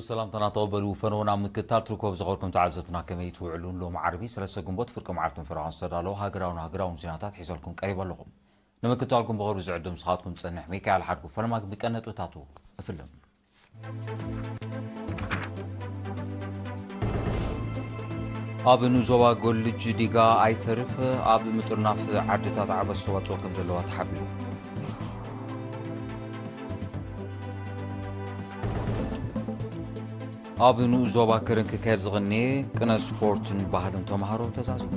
ሰላምታና ተቐበሉ። ፈነወና ምክትታል ትርከቡ ዝኸበርኩም ተዓዘብትና ከመይ ትውዕሉ? ሎም ዓርቢ ሰለስተ ግንቦት ፍርቂ መዓልትን ፈረቓን ዝተዳለዉ ሃገራውን ሃገራውን ዜናታት ሒዘልኩም ቀሪበ ኣለኹም። ንምክትታልኩም ብቕርቢ ዝዕድም ስኻትኩም ዝጸንሕ ሚካኤል ሓድጉ ፈለማ ግን ብቀነጥብታቱ እፍልም። ኣብ ንዞባ ጎልጅ ዲጋ ኣይተርፍ ኣብ ምጥርናፍ ዓድታት ዓቢ ኣስተዋጽኦ ከም ዘለዋ ተሓቢሩ። ኣብ ንኡስ ዞባ ከረን ክካየድ ዝቕንየ ቅነ ስፖርትን ባህልን ተምሃሮ ተዛዚሙ።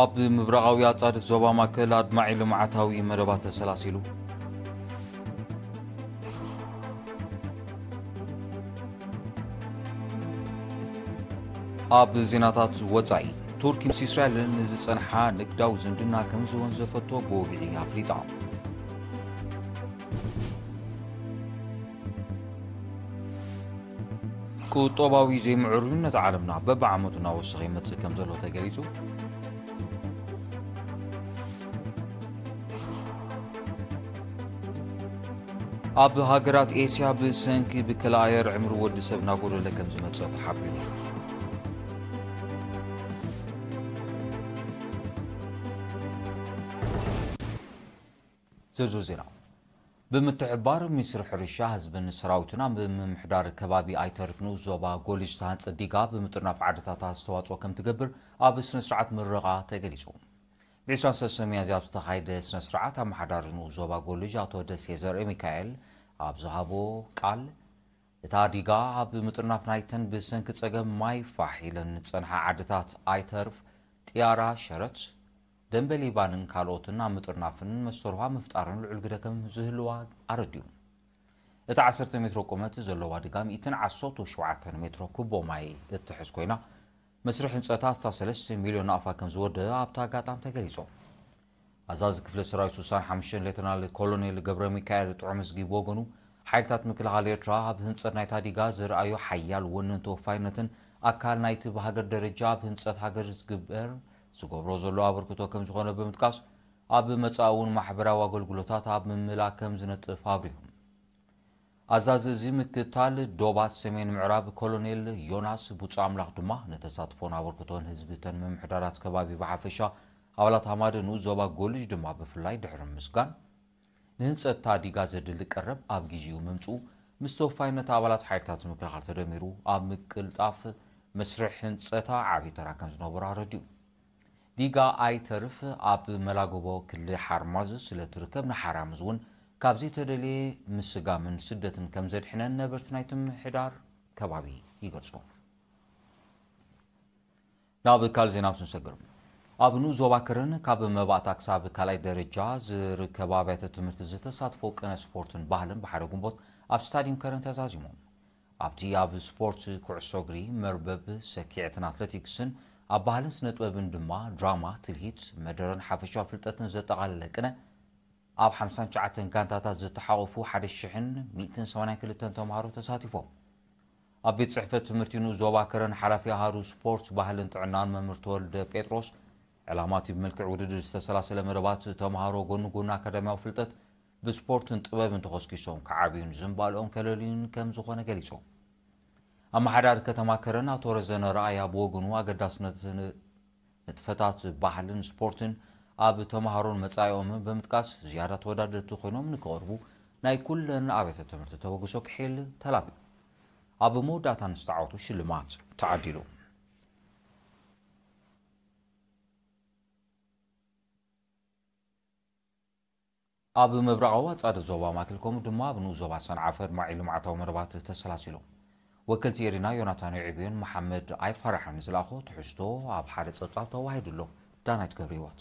ኣብ ምብራቓዊ ኣጻድፍ ዞባ ማእከል ኣድማዒ ልምዓታዊ መደባት ተሰላሲሉ። ኣብ ዜናታት ወጻኢ፣ ቱርኪ ምስ እስራኤል ንዝጸንሓ ንግዳዊ ዝምድና ከም ዝወንዘፈቶ ብወግዒ ኣፍሊጣ። ቁጠባዊ ዘይምዕሩይነት ዓለምና በብዓመቱ እናወሰኸ ይመጽእ ከም ዘሎ ተገሊጹ። ኣብ ሃገራት ኤስያ ብሰንኪ ብከላ ኣየር ዕምሪ ወዲ ሰብ እናጎደለ ከም ዝመጽእ ተሓቢሩ። ዝርዝር ዜና። ብምትሕብባር ሚኒስትሪ ሕርሻ፣ ህዝብን ሰራዊትን ኣብ ምምሕዳር ከባቢ ኣይተርፍ ንኡስ ዞባ ጎልጅ ዝተሃንጸ ዲጋ ብምጥርናፍ ዓድታት ኣስተዋጽኦ ከም ትገብር ኣብ ስነ ስርዓት ምረቓ ተገሊጹ። ብ ዕስራን ሰለስተን ሚያዝያ ኣብ ዝተኻየደ ስነ ስርዓት ኣመሓዳሪ ንኡስ ዞባ ጎልጅ ኣቶ ደሴ ዘርእ ሚካኤል ኣብ ዝሃቦ ቃል፣ እታ ዲጋ ኣብ ምጥርናፍ ናይተን ብሰንኪ ጸገም ማይ ፋሕ ኢለን ዝጸንሓ ዓድታት ኣይተርፍ፣ ጥያራ፣ ሸረት፣ ደንበ ሊባንን ካልኦትን ኣብ ምጥርናፍን መስተርሆ ምፍጣርን ልዑል ግደ ከም ዝህልዋ ኣረዲኡ። እታ ዓሰርተ ሜትሮ ቁመት ዘለዋ ዲጋ ሚእትን ዓሰርተ ሸውዓተን ሜትሮ ኩቦ ማይ እትሕዝ ኮይና፣ መስርሕ ህንጸታ ኣስታት ሰለስተ ሚልዮን ናቕፋ ከም ዝወደበ ኣብቲ ኣጋጣሚ ተገሊጹ። ኣዛዚ ክፍለ ሰራዊት ስሳን ሓሙሽተን ሌተናል ኮሎኔል ገብረ ሚካኤል ጥዑምዝጊ ብወገኑ፣ ሓይልታት ምክልኻል ኤርትራ ኣብ ህንጸት ናይታ ዲጋ ዘርኣዮ ሓያል ወንን ተወፋይነትን ኣካል ናይቲ ብሃገር ደረጃ ኣብ ህንጸት ሃገር ዝግበር ዝገብሮ ዘሎ ኣበርክቶ ከም ዝኾነ ብምጥቃስ፣ ኣብ መጻኢ እውን ማሕበራዊ ኣገልግሎታት ኣብ ምምላእ ከም ዝነጥፍ ኣብሪሁ። ኣዛዚ እዚ ምክትታል ዶባት ሰሜን ምዕራብ ኮሎኔል ዮናስ ቡጻ ኣምላኽ ድማ ንተሳትፎን ኣበርክቶን ህዝብተን ምምሕዳራት ከባቢ ብሓፈሻ፣ ኣባላት ሃማደ ንኡስ ዞባ ጎልጅ ድማ ብፍላይ ድሕሪ ምስጋን፣ ንህንጸት እታ ዲጋ ዘድሊ ቀረብ ኣብ ግዜኡ ምምጽኡ ምስ ተወፋይነት ኣባላት ሓይልታት ምክልኻል ተደሚሩ ኣብ ምቅልጣፍ መስርሕ ህንጸታ ዓቢ ተራ ከም ዝነበሮ ኣረዲኡ። ዲጋ ኣይተርፍ ኣብ መላጎቦ ክሊ ሓርማዝ ስለ ትርከብ ንሓራምዝ እውን ካብ ዘይተደልየ ምስጋምን ስደትን ከም ዘድሕነን ነበርቲ ናይቲ ምምሕዳር ከባቢ ይገልጹ። ናብ ካልእ ዜና ምስ ንሰግር፣ ኣብ ንኡስ ዞባ ከረን ካብ መባእታ ክሳብ ካልኣይ ደረጃ ዝርከባ ኣብያተ ትምህርቲ ዝተሳትፎ ቅነ ስፖርትን ባህልን ብሓደ ግንቦት ኣብ ስታዲየም ከረን ተዛዚሙ። ኣብቲ ኣብ ስፖርት ኩዕሶ እግሪ፣ መርበብ፣ ሰኪዐትን ኣትሌቲክስን ኣብ ባህልን ስነ ጥበብን ድማ ድራማ፣ ትልሂት፣ መደረን ሓፈሻዊ ፍልጠትን ዘጠቓለለ ቅነ ኣብ ሓምሳን ትሽዓተን ጋንታታት ዝተሓቑፉ ሓደ ሽሕን ሚእትን ሰማንያን ክልተን ተምሃሮ ተሳቲፎም። ኣብ ቤት ጽሕፈት ትምህርቲ ንኡስ ዞባ ከረን ሓላፊ ኣሃዱ ስፖርት ባህልን ጥዕናን መምህር ተወልደ ጴጥሮስ፣ ዕላማ እቲ ብመልክዕ ውድድር ዝተሰላሰለ መደባት ተምሃሮ ጎኒ ጎኒ ኣካዳሚያዊ ፍልጠት ብስፖርትን ጥበብን ተኾስኪሶም ክዓብዩን ዝንባልኦም ከለልዩን ከም ዝኾነ ገሊጾም። ኣመሓዳሪ ከተማ ከረን ኣቶ ረዘነ ረኣያ ብወገኑ ኣገዳስነት ንጥፈታት ባህልን ስፖርትን ኣብ ተምሃሮን መጻኢኦምን ብምጥቃስ ዝያዳ ተወዳደርቲ ኮይኖም ንክቐርቡ ናይ ኩለን ኣብያተ ትምህርቲ ተበግሶ ክሕይል ተላብዩ። ኣብ መወዳእታ ንዝተዓወቱ ሽልማት ተዓዲሉ። ኣብ ምብራቓዊ ኣጻድፍ ዞባ ማእከል ከምኡ ድማ ኣብ ንኡስ ዞባ ሰንዓፈ ኣድማዒ ልምዓታዊ መደባት ተሰላሲሉ። ወከልቲ ኤሪና ዮናታን ይዕብዮን መሓመድ ኣይፋራሕን ዝለኣኾ ትሕዝቶ ኣብ ሓደ ጸብጻብ ተዋሂዱ ኣሎ። ዳናይት ገብረ ህይወት።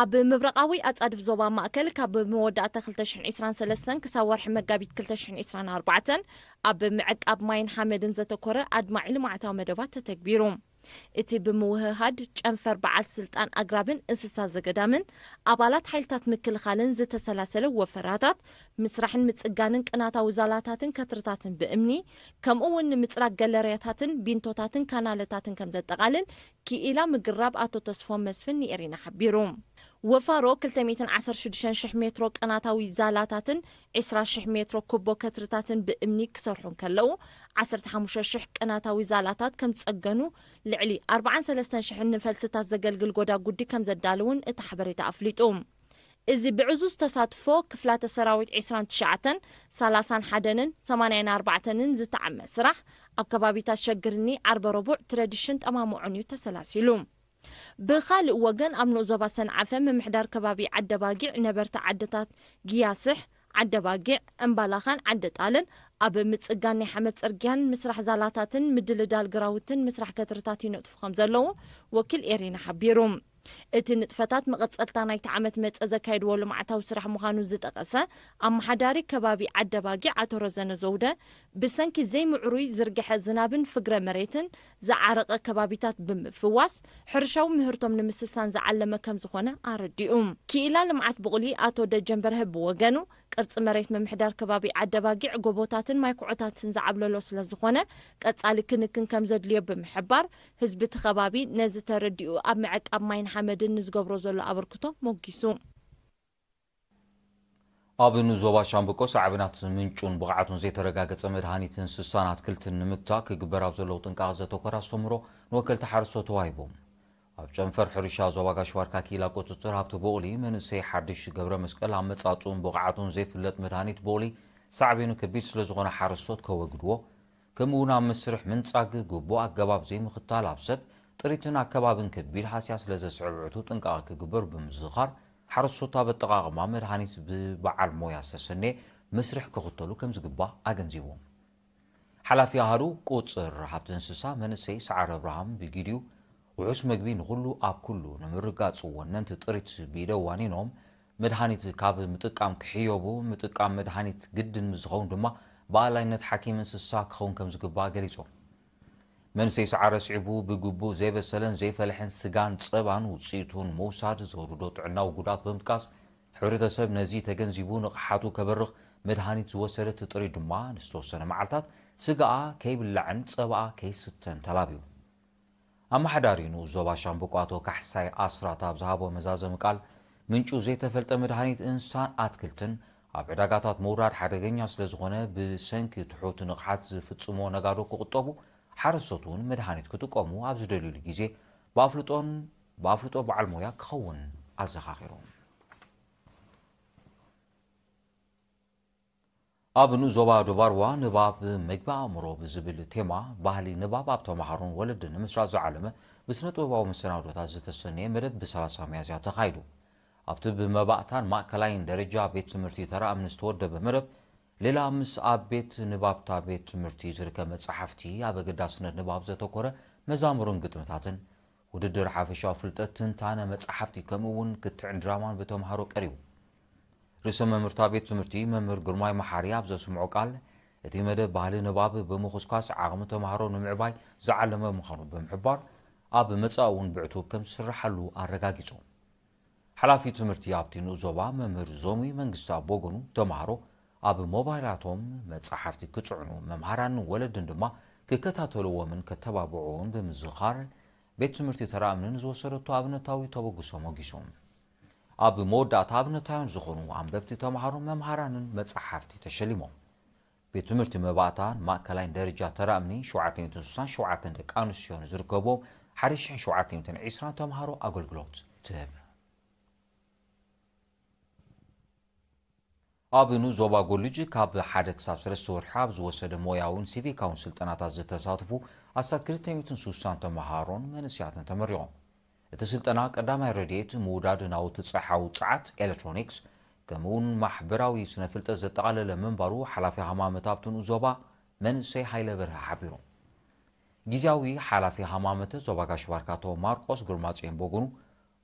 ኣብ ምብራቓዊ ኣጻድፍ ዞባ ማእከል ካብ መወዳእታ ክልተ ሽሕን ዕስራን ሰለስተን ክሳብ ወርሒ መጋቢት ክልተ ሽሕን ዕስራን ኣርባዕተን ኣብ ምዕቃብ ማይን ሓመድን ዘተኮረ ኣድማዒ ልምዓታዊ መደባት ተተግቢሩ። እቲ ብምውህሃድ ጨንፈር በዓል ስልጣን ኣግራብን እንስሳ ዘገዳምን ኣባላት ሓይልታት ምክልኻልን ዝተሰላሰለ ወፈራታት ምስራሕን ምጽጋንን ቅናታዊ ዛላታትን ከትርታትን ብእምኒ፣ ከምኡ እውን ንምጽራግ ገለርያታትን ቢንቶታትን ካናለታትን ከም ዘጠቓልል ክኢላ ምግራብ ኣቶ ተስፎም መስፍን ንኤሪና ሓቢሩ። ወፋሮ ክልተ ሚእትን ዓሰርተ ሽዱሽተ ሽሕ ሜትሮ ቅናታዊ ዛላታትን ዕስራ ሽሕ ሜትሮ ኩቦ ከትርታትን ብእምኒ ክሰርሑ እንከለዉ፣ ዓሰርተ ሓሙሽተ ሽሕ ቅናታዊ ዛላታት ከም ዝጸገኑ ልዕሊ ኣርባዓን ሰለስተን ሽሕን ንፈልስታት ዘገልግል ጎዳጉዲ ከም ዘዳልውን እቲ ሓበሬታ ኣፍሊጡ። እዚ ብዕዙዝ ተሳትፎ ክፍላተ ሰራዊት ዕስራን ትሽዓተን፣ ሰላሳን ሓደን፣ ሰማንያን ኣርባዕተን ዝተዓመ ስራሕ ኣብ ከባቢታት ሸግርኒ ዓርበ ረቡዕ ትረዲሽን ጠማምዖን እዩ ተሰላሲሉ። ብኻልእ ወገን ኣብ ንኡስ ዞባ ሰንዓፈ ምምሕዳር ከባቢ ዓደባጊዕ ነበርቲ ዓድታት ጊያስሕ፣ ዓደባጊዕ፣ እምባላኻን ዓዲ ጣልን ኣብ ምጽጋን ናይ ሓመድ ጽርግያን ምስራሕ ዛላታትን ምድልዳል ግራውትን ምስራሕ ከትርታት ይነጥፉ ከም ዘለዉ ወኪል ኤሪና ሓቢሩ። እቲ ንጥፈታት መቐጸልታ ናይቲ ዓመት መጸ ዘካየድዎ ልምዓታዊ ስራሕ ምዃኑ ዝጠቐሰ ኣመሓዳሪ ከባቢ ዓደባጊዕ ኣቶ ረዘነ ዘውደ፣ ብሰንኪ ዘይምዕሩይ ዝርግሐ ዝናብን ፍግረ መሬትን ዝዓረቐ ከባቢታት ብምፍዋስ ሕርሻዊ ምህርቶም ንምስሳን ዝዓለመ ከም ዝኾነ ኣረዲኡ። ክኢላ ልምዓት ብቑሊ ኣቶ ደጀን በርሀ ብወገኑ፣ ቅርጺ መሬት ምምሕዳር ከባቢ ዓደባጊዕ ጎቦታትን ማይ ኩዖታትን ዝዓብለሎ ስለ ዝኾነ፣ ቀጻሊ ክንክን ከም ዘድልዮ ብምሕባር፣ ህዝቢ እቲ ከባቢ ነዚ ተረዲኡ ኣብ ምዕቃብ ማይን ሓመድን ንዝገብሮ ዘሎ ኣበርክቶ ሞጊሱ። ኣብ ንኡስ ዞባ ሻምብቆ ሳዕቤናት ምንጩን ብቕዓቱን ዘይተረጋገጸ መድሃኒት እንስሳን ኣትክልትን ንምግታእ ክግበር ኣብ ዘለዉ ጥንቃቐ ዘተኮረ ኣስተምህሮ ንወከልቲ ሓረስቶት ተዋሂቡ። ኣብ ጨንፈር ሕርሻ ዞባ ጋሽ ባርካ ክኢላ ቁጽጽር ሃብቲ ቡቕሊ መንእሰይ ሓድሽ ገብረ መስቀል ኣመጻጽኡን ብቕዓቱን ዘይፍለጥ መድሃኒት ቡቕሊ ሳዕቤኑ ከቢድ ስለ ዝኾነ ሓረስቶት ከወግድዎ፣ ከምኡ እውን ኣብ መስርሕ ምንጻግ ግቡእ ኣገባብ ዘይምኽታል ኣብ ሰብ ጥሪትን ኣከባብን ከቢድ ሃስያ ስለ ዘስዕብ ዕቱብ ጥንቃቐ ክግበር ብምዝኻር ሓረስቶት ኣብ ኣጠቓቕማ መድሃኒት ብበዓል ሞያ ዝተሰነየ መስርሕ ክኽተሉ ከም ዝግባእ ኣገንዚቡ። ሓላፊ ኣሃዱ ቁጽር ሃብቲ እንስሳ መንእሰይ ሰዓረ ኣብርሃም ብጊዲኡ ውሑስ መግቢ ንኹሉ ኣብ ኩሉ ንምርጋጽ ወነንቲ ጥሪት ብኢደ ዋኒኖም መድሃኒት ካብ ምጥቃም ክሕየቡ፣ ምጥቃም መድሃኒት ግድን ምስ ዝኸውን ድማ ብኣላይነት ሓኪም እንስሳ ክኸውን ከም ዝግባእ ገሊጹ። መንእሰይ ሰዓረ ኣስዒቡ ብግቡእ ዘይበሰለን ዘይፈለሐን ስጋን ጸባን ውጽኢቱን ምውሳድ ዘውርዶ ጥዕናዊ ጉድኣት ብምጥቃስ ሕብረተሰብ ነዚ ተገንዚቡ ንቕሓቱ ከበርኽ መድሃኒት ዝወሰደት ጥሪት ድማ ንዝተወሰነ መዓልታት ስጋኣ ከይብላዕን ጸባኣ ከይስተን ተላብዩ። ኣመሓዳሪ ንኡስ ዞባ ሻምብቆ ኣቶ ካሕሳይ ኣስራት ኣብ ዝሃቦ መዛዘሚ ቃል፣ ምንጩ ዘይተፈልጠ መድሃኒት እንስሳን ኣትክልትን ኣብ ዕዳጋታት ምውራድ ሓደገኛ ስለ ዝኾነ፣ ብሰንኪ ትሑት ንቕሓት ዝፍጽሞ ነጋዶ ክቑጠቡ፣ ሓረስቶት እውን መድሃኒት ክጥቀሙ ኣብ ዝደልዩሉ ግዜ ብኣፍልጦን ብኣፍልጦ በዓል ሞያ ክኸውን ኣዘኻኺሩ። ኣብ ንኡስ ዞባ ዶባርዋ ንባብ መግቢ ኣእምሮ ብዝብል ቴማ ባህሊ ንባብ ኣብ ተምሃሮን ወለድን ንምስራጽ ዝዓለመ ብስነ ጥበባዊ መሰናዶታት ዝተሰነየ መደብ ብ30 ሚያዝያ ተኻይዱ። ኣብቲ ብመባእታን ማእከላይን ደረጃ ቤት ትምህርቲ ተራእምኒ ዝተወደበ መደብ ሌላ ምስ ኣብ ቤት ንባብታ ቤት ትምህርቲ ዝርከብ መጻሕፍቲ ኣብ ኣገዳስነት ንባብ ዘተኮረ መዛሙርን ግጥምታትን ውድድር ሓፈሻዊ ፍልጠት ትንታነ መጻሕፍቲ ከምኡ እውን ክትዕን ድራማን ብተምሃሮ ቀሪቡ። ርእሰ መምህርታ ቤት ትምህርቲ መምህር ግርማይ መሓሪ ኣብ ዘስምዖ ቃል፣ እቲ መደብ ባህሊ ንባብ ብምኹስኳስ ዓቕሚ ተምሃሮ ንምዕባይ ዝዓለመ ምዃኑ ብምሕባር፣ ኣብ መጻኢ እውን ብዕቱብ ከም ዝስርሓሉ ኣረጋጊጹ። ሓላፊ ትምህርቲ ኣብቲ ንኡስ ዞባ መምህር ዞሚ መንግስቲ ኣብ ወገኑ፣ ተምሃሮ ኣብ ሞባይላቶም መጻሕፍቲ ክጽዕኑ፣ መምሃራንን ወለድን ድማ ክከታተልዎምን ከተባብዕዎን ብምዝኻር፣ ቤት ትምህርቲ ተራእምኒ ንዝወሰደቶ ኣብነታዊ ተበግሶ ሞጊሱ። ኣብ መወዳእታ ኣብነታውያን ዝኾኑ ኣንበብቲ ተምሃሮን መምሃራንን መጻሕፍቲ ተሸሊሞም። ቤት ትምህርቲ መባእታን ማእከላይን ደረጃ ተራእምኒ ሸውዓተ ሚእትን ስሳን ሸውዓተን ደቂ ኣንስትዮ ንዝርከብዎም ሓደ ሽሕን ሸውዓተ ሚእትን ዕስራን ተምሃሮ ኣገልግሎት ትህብ። ኣብ ንኡስ ዞባ ጎልጅ ካብ ሓደ ክሳብ ሰለስተ ወርሒ ኣብ ዝወሰደ ሞያውን ሲቪካውን ስልጠናታት ዝተሳተፉ ኣስታት ክልተ ሚእትን ስሳን ተምሃሮን መንእሰያትን ተመሪቖም። እቲ ስልጠና ቀዳማይ ረድኤት፣ ምውዳድ ናውቲ ጸሓዊ ጸዓት፣ ኤሌክትሮኒክስ፣ ከምኡውን ማሕበራዊ ስነ ፍልጠት ዘጠቓለለ ምንባሩ ሓላፊ ሃማመት ኣብቲ ንኡስ ዞባ መንእሰይ ሃይለ በርሀ ሓቢሩ። ግዝያዊ ሓላፊ ሃማመተ ዞባ ጋሽ ባርካ ኣቶ ማርቆስ ግርማጽዮን በጎኑ፣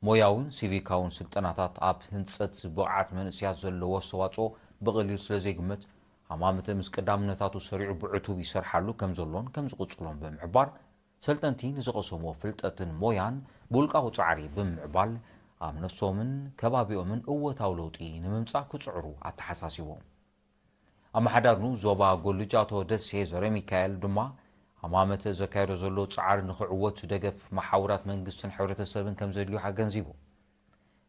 ሞያውን ሲቪካውን ስልጠናታት ኣብ ህንጸት ብቕዓት መንእሰያት ዘለዎ ኣስተዋጽኦ ብቐሊል ስለ ዘይግመት፣ ሃማመተ ምስ ቀዳምነታቱ ሰሪዑ ብዕቱብ ይሰርሓሉ ከም ዘሎን ከም ዝቕጽሎን ብምሕባር፣ ሰልጠንቲ ንዝቐሰምዎ ፍልጠትን ሞያን ብውልቃዊ ጻዕሪ ብምዕባል ኣብ ነፍሶምን ከባቢኦምን እወታዊ ለውጢ ንምምጻእ ክጽዕሩ ኣተሓሳሲቦም። ኣመሓዳሪ ንኡስ ዞባ ጎልጅ ኣቶ ደሴ ዘረሚካኤል ድማ ሃማመተ ዘካየዶ ዘሎ ጻዕሪ ንኽዕወት ደገፍ መሓውራት መንግስትን ሕብረተሰብን ከም ዘድልዩ ኣገንዚቡ።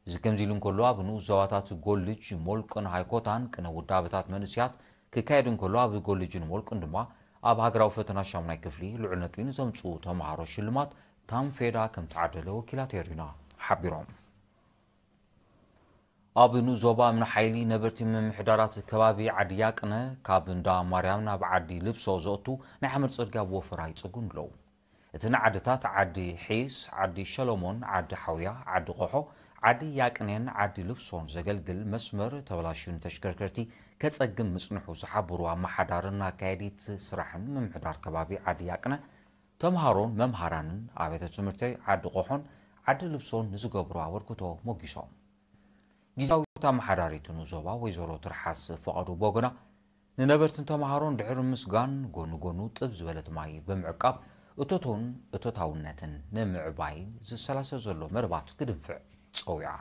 እዚ ከምዚ ኢሉ እንከሎ ኣብ ንኡስ ዞባታት ጎልጅ፣ ሞልቅን ሃይኮታን ቅነ ውዳበታት መንእስያት ክካየድ እንከሎ ኣብ ጎልጅን ሞልቅን ድማ ኣብ ሃገራዊ ፈተና ሻሙናይ ክፍሊ ልዑል ነጥቢ ንዘምጽኡ ተምሃሮ ሽልማት ታምፌዳ ከም ተዓደለ ወኪላት ኤሪና ሓቢሮም። ኣብ ንኡስ ዞባ እምኒ ሓይሊ ነበርቲ ምምሕዳራት ከባቢ ዓዲ ያቅነ ካብ እንዳ ማርያም ናብ ዓዲ ልብሶ ዘእቱ ናይ ሓመድ ጽርግያ ብወፈራ ይጽጉን ኣለዉ። እተን ዓድታት ዓዲ ሒስ፣ ዓዲ ሸሎሞን፣ ዓዲ ሓውያ፣ ዓዲ ቆሖ፣ ዓዲ ያቅኔን ዓዲ ልብሶን ዘገልግል መስመር ተበላሽዩ ንተሽከርከርቲ ከጸግም ምጽንሑ ዝሓበሩ ኣመሓዳርን ኣካየዲት ስራሕን ምምሕዳር ከባቢ ዓዲ ያቅነ፣ ተምሃሮን መምሃራንን ኣብያተ ትምህርቲ ዓዲ ቆሖን ዓዲ ልብሶን ንዝገብሮ ኣበርክቶ ሞጊሶም። ጊዜያዊት ኣመሓዳሪት ንኡስ ዞባ ወይዘሮ ትርሓስ ፈቐዱ ቦገና ንነበርትን ተምሃሮን ድሕሪ ምስጋን ጎኑ ጎኑ ጥብ ዝበለት ማይ ብምዕቃብ እቶቶን እቶታውነትን ንምዕባይ ዝሰላሰል ዘሎ መደባት ክድንፍዕ ጸዊዓ።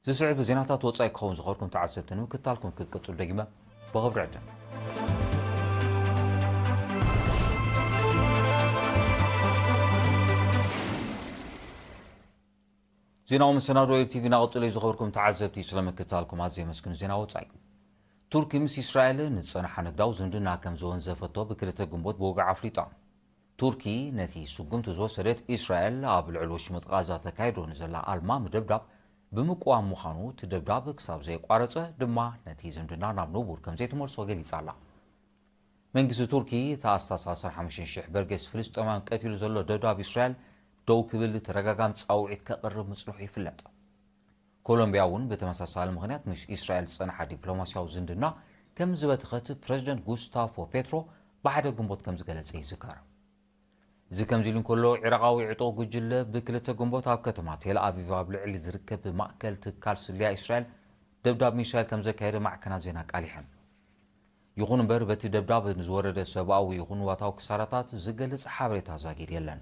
ዝስዕብ ዜናታት ወጻኢ ክኸውን ዝኸርኩም ተዓዘብቲ ንምክትታልኩም ክትቅጽሉ ደጊመ ብኽብሪ ዕድም። ዜናዊ መሰናዶ ኤል ቲቪ እናቐጽሎ እዩ። ዝኸበርኩም ተዓዘብቲ ስለምክትታልኩም ኣዝየ የመስግን። ዜና ወጻኢ። ቱርኪ ምስ እስራኤል ንዝጸንሓ ንግዳዊ ዝምድና ከም ዝወንዘፈቶ ብክልተ ግንቦት ብወግዒ ኣፍሊጣ። ቱርኪ ነቲ ስጉምቲ ዝወሰደት እስራኤል ኣብ ልዕሊ ወሽመጥ ቃዛ ተካይዶ ንዘላ ኣልማሚ ደብዳብ ብምቅዋም ምዃኑ፣ እቲ ደብዳብ ክሳብ ዘየቋረጸ ድማ ነቲ ዝምድና ናብ ንቡር ከም ዘይትመልሶ ገሊጻ ኣላ። መንግስቲ ቱርኪ፣ እቲ ኣስታት ሰላሳ ሓሙሽተ ሽሕ በርጌስ ፍልስጤማውያን ቀቲሉ ዘሎ ደብዳብ እስራኤል ደው ክብል ተደጋጋሚ ጻውዒት ከቕርብ ምጽንሑ ይፍለጥ። ኮሎምቢያ እውን ብተመሳሳሊ ምኽንያት ምስ እስራኤል ዝጸንሓ ዲፕሎማስያዊ ዝምድና ከም ዝበተኸት ፕረዚደንት ጉስታፎ ፔትሮ ብሓደ ግንቦት ከም ዝገለጸ ይዝከር። እዚ ከምዚ ኢሉ እንከሎ፣ ዒራቓዊ ዕጡቕ ጉጅለ ብክልተ ግንቦት ኣብ ከተማ ቴል ኣቪቭ ኣብ ልዕሊ ዝርከብ ማእከል ትካል ስለያ እስራኤል ደብዳብ ሚሳይል ከም ዘካየደ ማዕከናት ዜና ኣቃሊሐን። ይኹን እምበር፣ በቲ ደብዳብ ንዝወረደ ሰብኣዊ ይኹን ንዋታዊ ክሳራታት ዝገልጽ ሓበሬታ ዛጊድ የለን።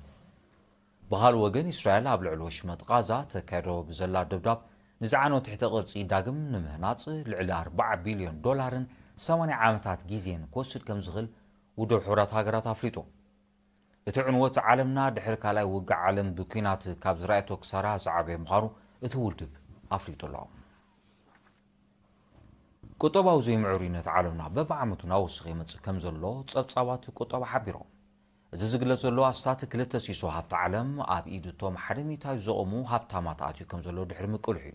ብኻልእ ወገን፣ እስራኤል ኣብ ልዕሊ ወሽመጥ ቃዛ ተካይዶ ብዘላ ደብዳብ፣ ንዝዓነወ ትሕተ ቅርጺ ዳግም ንምህናጽ ልዕሊ ኣርባዓ ቢልዮን ዶላርን ሰማንያ ዓመታት ግዜን ክወስድ ከም ዝኽእል ውድብ ሕቡራት ሃገራት ኣፍሊጡ። እቲ ዕንወት፣ ዓለምና ድሕሪ ካልኣይ ውግእ ዓለም ብኲናት ካብ ዝረኣየቶ ክሳራ ዝዓበየ ምዃኑ እቲ ውድብ ኣፍሊጡ ኣሎ። ቁጠባዊ ዘይምዕሩይነት ዓለምና በብዓመቱ እናወሰኸ ይመጽእ ከም ዘሎ ጸብጻባት ቁጠባ ሓቢሮም። እዚ ዝግለጽ ዘሎ፣ ኣስታት ክልተ ሲሶ ሃብቲ ዓለም ኣብ ኢድ እቶም ሓደ ሚእታዊ ዝቖሙ ሃብታማት ኣትዩ ከም ዘሎ ድሕሪ ምቅልሑ እዩ።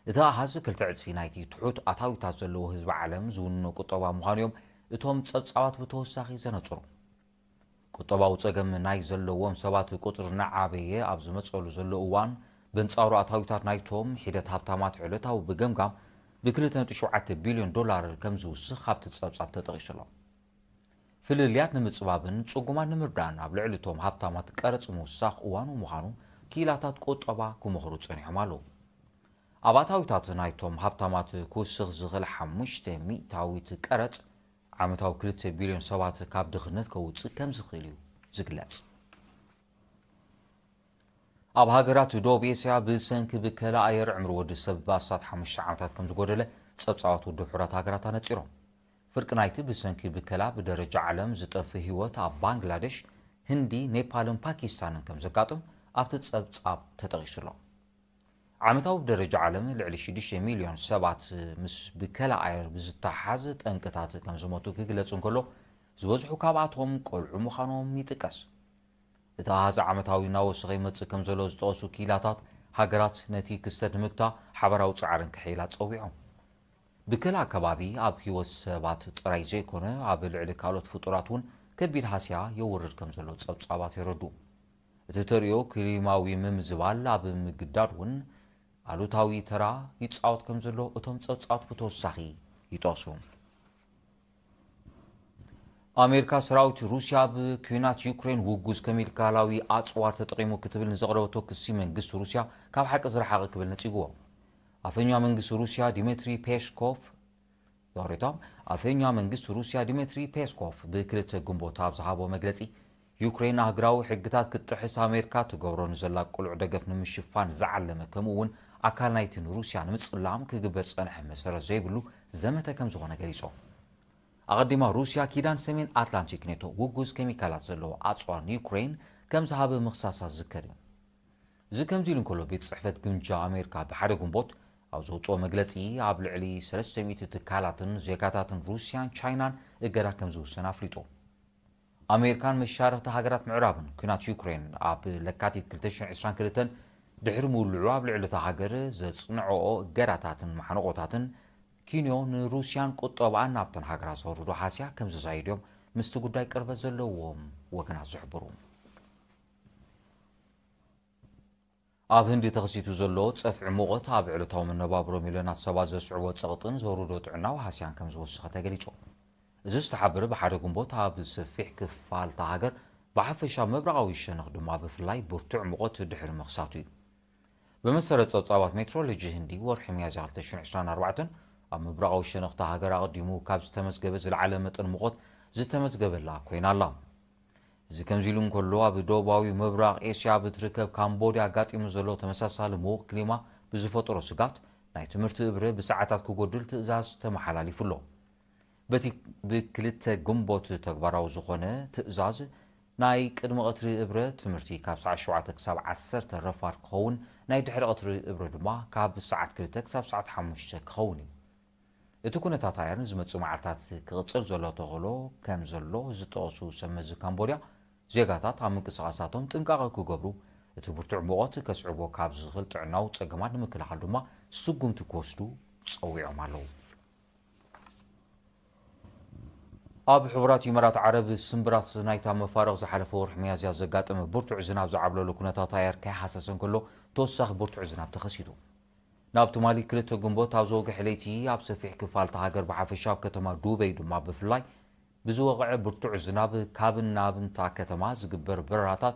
እቲ ኣሃዝ ክልተ ዕጽፊ ናይቲ ትሑት ኣታዊታት ዘለዎ ህዝቢ ዓለም ዝውንኖ ቁጠባ ምዃኑ እዮም እቶም ጸብጻባት ብተወሳኺ ዘነጽሩ። ቁጠባዊ ጸገም ናይ ዘለዎም ሰባት ቁጽሪ እናዓበየ ኣብ ዝመጸሉ ዘሎ እዋን፣ በንጻሩ ኣታዊታት ናይቶም ሒደት ሃብታማት ዕለታዊ ብገምጋም ብክልተ ነጥቢ ሸውዓተ ቢልዮን ዶላር ከም ዝውስኽ ኣብቲ ጸብጻብ ተጠቒሱ ኣሎ። ፍልልያት ንምጽባብን ጽጉማት ንምርዳእን ኣብ ልዕሊ እቶም ሃብታማት ቀረጽ ምውሳኽ እዋኑ ምዃኑ ክኢላታት ቁጠባ ክመኽሩ ጸኒሖም ኣለዉ። ኣብ ኣታዊታት ናይቶም ሃብታማት ክውስኽ ዝኽእል ሓሙሽተ ሚእታዊት ቀረጽ፣ ዓመታዊ ክልተ ቢልዮን ሰባት ካብ ድኽነት ከውጽእ ከም ዝኽእል እዩ ዝግለጽ። ኣብ ሃገራት ደቡብ ኤስያ ብሰንኪ ብከላ ኣየር ዕምሪ ወዲ ሰብ ብኣስታት ሓሙሽተ ዓመታት ከም ዝጎደለ ጸብጻባት ውድብ ሕቡራት ሃገራት ኣነጺሮም። ፍርቂ ናይቲ ብሰንኪ ብከላ ብደረጃ ዓለም ዝጠፍእ ህይወት ኣብ ባንግላደሽ፣ ህንዲ፣ ኔፓልን ፓኪስታንን ከም ዘጋጥም ኣብቲ ጸብጻብ ተጠቒሱ ኣሎ። ዓመታዊ ብደረጃ ዓለም ልዕሊ ሽዱሽተ ሚልዮን ሰባት ምስ ብከላ ኣየር ብዝተሓሓዝ ጠንቅታት ከም ዝሞቱ ክግለጽ እንከሎ፣ ዝበዝሑ ካብኣቶም ቆልዑ ምዃኖም ይጥቀስ። እቲ ኣሃዝ ዓመታዊ እናወሰኸ ይመጽእ ከም ዘሎ ዝጠቐሱ ክኢላታት፣ ሃገራት ነቲ ክስተት ንምግታ ሓባራዊ ጻዕረን ከሕይላ ጸዊዖም። ብከላ ከባቢ ኣብ ህይወት ሰባት ጥራይ ዘይኮነ፣ ኣብ ልዕሊ ካልኦት ፍጡራት እውን ከቢድ ሃስያ የውርድ ከም ዘሎ ጸብጻባት የረድኡ። እቲ ተርእዮ ክሊማዊ ምምዝባል ኣብ ምግዳድ እውን ኣሉታዊ ተራ ይጻወት ከም ዘሎ እቶም ጸብጻባት ብተወሳኺ ይጠቕሱ። ኣሜሪካ፣ ሰራዊት ሩስያ ኣብ ኲናት ዩክሬን ውጉዝ ከሚካላዊ ኣጽዋር ተጠቒሙ ክትብል ንዘቕረበቶ ክሲ መንግስቲ ሩስያ ካብ ሓቂ ዝረሓቐ ክብል ነጺግዎ። ኣፈኛ መንግስቲ ሩስያ ዲሚትሪ ፔስኮቭ ዛሬታም ኣፈኛ መንግስት ሩሲያ ዲሚትሪ ፔስኮቭ ብክልተ ግንቦት ኣብ ዝሃቦ መግለጺ፣ ዩክሬን ኣህግራዊ ሕግታት ክትጥሕስ ኣሜሪካ ትገብሮ ንዘላ ቅሉዕ ደገፍ ንምሽፋን ዝዓለመ፣ ከምኡ እውን ኣካል ናይቲ ንሩሲያ ንምጽላም ክግበር ዝጸንሐ መሰረት ዘይብሉ ዘመተ ከም ዝኾነ ገሊጾም። ኣቐዲማ ሩሲያ ኪዳን ሰሜን ኣትላንቲክ ኔቶ ውጉዝ ኬሚካላት ዘለዎ ኣጽዋር ንዩክሬን ከም ዝሃበ ምኽሳሳ ዝዝከር እዩ። እዚ ከምዚ ኢሉ እንከሎ፣ ቤት ጽሕፈት ግምጃ ኣሜሪካ ብሓደ ግንቦት ኣብ ዘውፅኦ መግለፂ፣ ኣብ ልዕሊ ሰለስተ ሚእቲ ትካላትን ዜጋታትን ሩስያን ቻይናን እገዳ ከም ዝውሰን ኣፍሊጡ። ኣሜሪካን መሻርኽቲ ሃገራት ምዕራብን ኲናት ዩክሬን ኣብ ለካቲት ክልተ ሽሕን ዕስራን ክልተን ድሕሪ ምውልዑ ኣብ ልዕሊ እታ ሃገር ዘጽንዐኦ እገዳታትን ማሕነቆታትን ኪንዮ ንሩስያን ቁጠባኣን ናብተን ሃገራት ዘውርዶ ሃስያ ከም ዝዛይድ እዮም ምስቲ ጉዳይ ቅርበት ዘለዎም ወገናት ዝሕብሩ። ኣብ ህንዲ ተኸሲቱ ዘሎ ጸፍዒ ሙቐት ኣብ ዕለታዊ መነባብሮ ሚልዮናት ሰባት ዘስዕቦ ጸቕጥን ዘውርዶ ጥዕናዊ ሃስያን ከም ዝወሰኸ ተገሊጹ። እዚ ዝተሓበረ ብሓደ ግንቦት ኣብ ሰፊሕ ክፋል እታ ሃገር ብሓፈሻ ምብራቓዊ ሸነኽ ድማ ብፍላይ ብርቱዕ ሙቐት ድሕሪ ምኽሳቱ እዩ። ብመሰረት ጸብጻባት ሜትሮሎጂ ህንዲ፣ ወርሒ ሚያዝያ ክልተ ሽሕን ዕስራን ኣርባዕተን ኣብ ምብራቓዊ ሸነኽ እታ ሃገር ኣቐዲሙ ካብ ዝተመዝገበ ዝለዓለ መጠን ሙቐት ዝተመዝገበላ ኮይና ኣላ። እዚ ከምዚ ኢሉ እንከሎ፣ ኣብ ደቡባዊ ምብራቕ ኤስያ ብትርከብ ካምቦድያ ኣጋጢሙ ዘሎ ተመሳሳሊ ምዉቕ ክሊማ ብዝፈጠሮ ስጋት፣ ናይ ትምህርቲ እብረ ብሰዓታት ክጎድል ትእዛዝ ተመሓላሊፉ ኣሎ። በቲ ብክልተ ግንቦት ተግባራዊ ዝኾነ ትእዛዝ፣ ናይ ቅድሚ ቀትሪ እብረ ትምህርቲ ካብ ሰዓት ሸውዓተ ክሳብ ዓሰርተ ረፋድ ክኸውን፣ ናይ ድሕሪ ቀትሪ እብረ ድማ ካብ ሰዓት ክልተ ክሳብ ሰዓት ሓሙሽተ ክኸውን እዩ። እቲ ኩነታት ኣየር ንዝመጽእ መዓልታት ክቕጽል ዘሎ ተኽእሎ ከም ዘሎ ዝጠቐሱ ሰብ መዚ ካምቦድያ፣ ዜጋታት ኣብ ምንቅስቓሳቶም ጥንቃቐ ክገብሩ፣ እቲ ብርቱዕ ሙቐት ከስዕቦ ካብ ዝኽእል ጥዕናዊ ጸገማት ንምክልኻል ድማ ስጉምቲ ክወስዱ ጸዊዖም ኣለዉ። ኣብ ሕቡራት ኢማራት ዓረብ ስምብራት ናይታ መፋርቕ ዝሓለፈ ወርሒ ሚያዝያ ዘጋጠመ ብርቱዕ ዝናብ ዝዓብለሎ ኩነታት ኣየር ከይሃሰሰ እንከሎ፣ ተወሳኺ ብርቱዕ ዝናብ ተኸሲቱ። ናብ ትማሊ ክልተ ግንቦት ኣብ ዝወግሐ ለይቲ ኣብ ሰፊሕ ክፋል እታ ሃገር ብሓፈሻ ኣብ ከተማ ዱበይ ድማ ብፍላይ ብዝወቕዐ ብርቱዕ ዝናብ ካብን ናብን እታ ከተማ ዝግበር በረራታት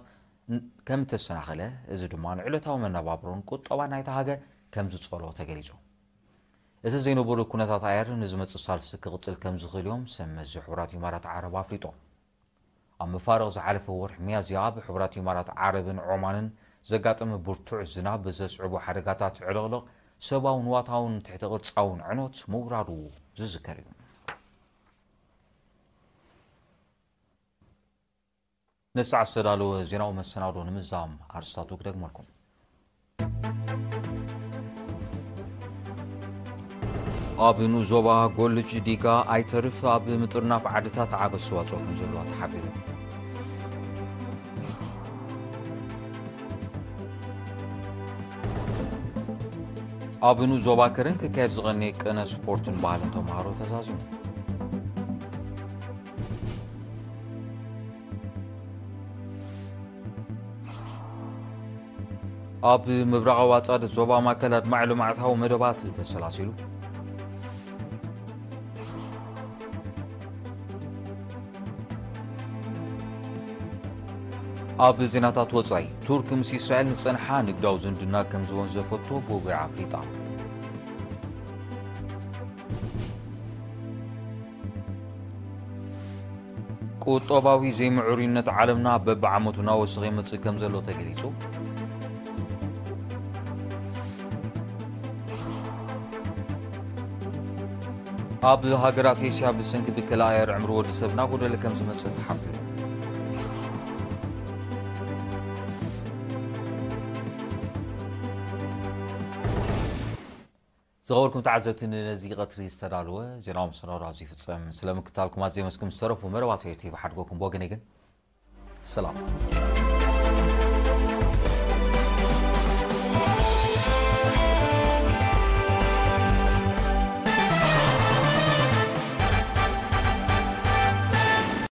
ን-፣ ከም እተሰናኸለ፣ እዚ ድማ ንዕለታዊ መነባብሮን ቁጠባን ናይታ ሃገር ከም ዝጸልኦ ተገሊጹ። እቲ ዘይንቡር ኩነታት ኣየር ንዝመጽእ ሳልስቲ ክቕጽል ከም ዝኽእል እዮም ሰብ መዚ ሕቡራት ኢማራት ዓረብ ኣፍሊጦም። ኣብ መፋርቕ ዝሓለፈ ወርሒ ሚያዝያ ኣብ ሕቡራት ኢማራት ዓረብን ዖማንን ዘጋጠመ ብርቱዕ ዝናብ ብዘስዕቦ ሓደጋታት ዕልቕልቕ ሰብኣውን ንዋታውን ትሕቲ ቅርጻውን ዕኖት ምውራዱ ዝዝከር እዩ። ነዚ ሰዓት ዝተዳለወ ዜናዊ መሰናዶ ንምዛም ኣርስታቱ ክደግመልኩም። ኣብ ንኡስ ዞባ ጎልጅ ዲጋ ኣይተርፍ ኣብ ምጥርናፍ ዓድታት ዓቢ ኣስተዋጽኦ ከም ዘለዋ ተሓቢሩ። ኣብ ንኡስ ዞባ ከረን ክካየድ ዝቐነየ ቅነ ስፖርትን ባህልን ተምሃሮ ተዛዚሙ። ኣብ ምብራቓዊ ኣጻድፍ ዞባ ማእከል ኣድማዒ ልምዓታዊ መደባት ተሰላሲሉ። ኣብ ዜናታት ወጻኢ፣ ቱርክ ምስ እስራኤል ንጸንሓ ንግዳዊ ዝምድና ከም ዝወንዘፈቶ ብወግዒ ኣፍሊጣ። ቁጠባዊ ዘይምዕሩይነት ዓለምና በብዓመቱ እናወሰኸ ይመጽእ ከም ዘሎ ተገሊጹ። ኣብ ሃገራት ኤስያ ብሰንኪ ብከላ ኣየር ዕምሪ ወዲ ሰብ እናጎደለ ከም ዝመጽእ ተሓቢሩ። ዝኸበርኩም ተዓዘብቲ፣ ነዚ ቀትሪ ዝተዳለወ ዜናዊ መሰናዶ ኣብዚ ይፍጸም። ስለ ምክታልኩም ኣዝየ የመስግን። ዝተረፉ መደባት ሆየ ቲቪ ሓድጎኩም። ብወገነይ ግን ሰላም።